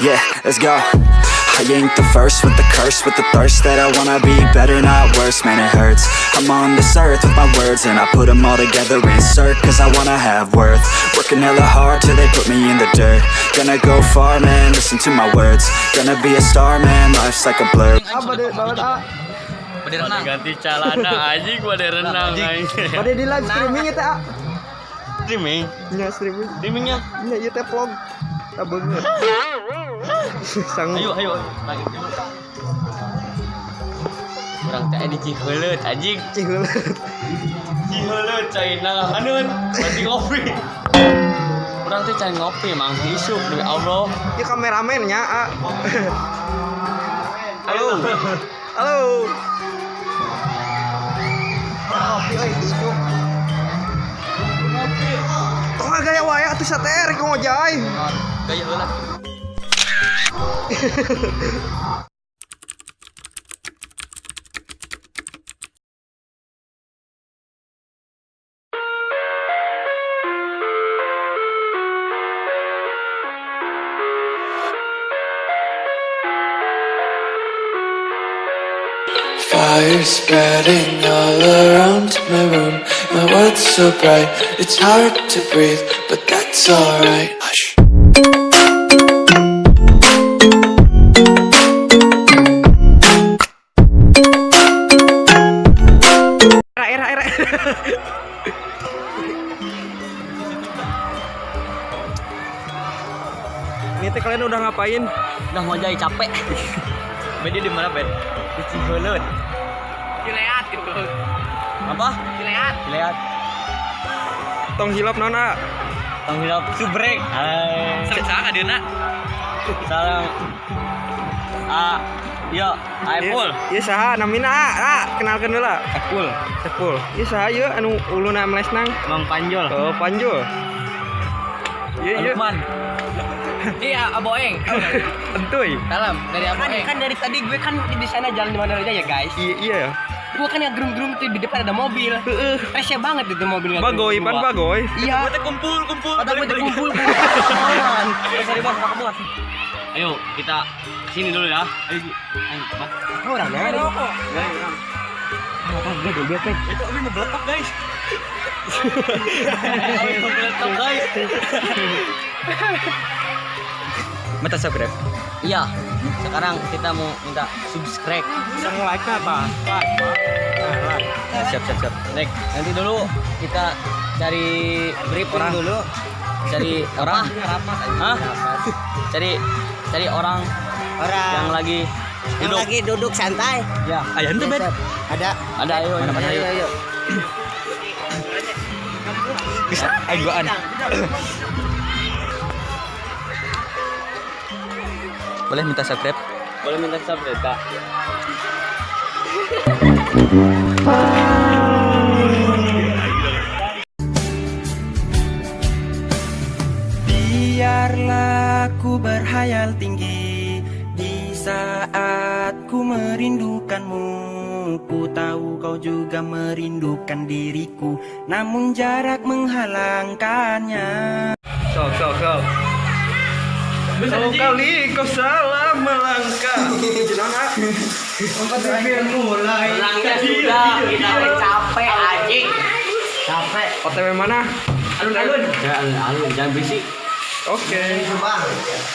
Yeah, let's go. I ain't the first with the curse, with the thirst that I wanna be better, not worse, man it hurts. I'm on this earth with my words, and I put them all together, insert, cause I wanna have worth. Working hella hard till they put me in the dirt. Gonna go far, man, listen to my words. Gonna be a star, man, life's like a blur. Apa deh banget ah? Bade renang. Ganti celana anjing bade renang aing. Bade di live streaming itu ah. Streaming. Nya streaming. Streamingnya. Nya ieu teh vlog. Ah beungeut. Sang Ayo ayo. Lagi. Urang teh di Ciheuleut anjing. Ciheuleut. Ciheuleut caina ngahaneun. Berarti ngopi. Urang teh cari ngopi mang isuk demi Allah. Ieu kameramennya ah. Halo. Halo. Ngopi euy isuk. Tong gaya wae atuh sate rek ngojay. Gaya heula. Fire spreading all around my room. My world's so bright, it's hard to breathe, but that's alright. Hush. Era era era. Ini teh kalian udah ngapain? Udah ngojay capek. Beda di mana, Ben? Di Ciheuleut. Cileat gitu. Apa? Cileat. Cileat. Tong hilap nona. Tong hilap subrek. Hai. Sareng saha kadeuna? Sareng A Yo, Apple. Iya saha namina ah, ah kenalkeun heula. Apple. Sepul. Iya saha ieu anu uluna melesnang? Mang Panjol. Oh, Panjul. Iya iya. Lukman. Iya, Aboeng. Entuy. Salam dari Aboeng. Kan dari tadi gue kan di sana jalan di mana aja ya guys. Iya iya. Gue kan yang gerung-gerung tuh di depan ada mobil. Heeh. Rese banget itu mobil. Bagoy pan bagoy. Iya. Kita kumpul, kumpul. Padahal gue kumpul kumpul. Sorry bos, aku bos. Ayo kita kesini dulu ya. Ayo, Gi. Ayo, Bang. Orang mana? Itu Abi ngebeletok, guys. Abi ngebeletok, guys. Minta subscribe. Iya. Sekarang kita mau minta subscribe. Sang like apa? Like. Nah, like. Siap, siap, siap. Next, nanti dulu kita cari briefing Orang. dulu. Cari orang. Hah? Cari cari orang Orang yang lagi yang duduk. lagi duduk santai. Ya, Ayo ente, Ben. Ada. ada ayo. Mana, mana, Ayo ayo. Bisa ayo duaan. Boleh minta subscribe? Boleh minta subscribe, Kak? Biarlah ku berhayal tinggi di saat ku merindukanmu. Ku tahu kau juga merindukan diriku, namun jarak menghalangkannya. Sok sok sok. Oh kali kau salah melangkah. Jenang ah. Mulai. Sudah, kita Capek anjing. Capek. OTW mana? Alun-alun. Jangan alun-alun, jangan berisik. Oke.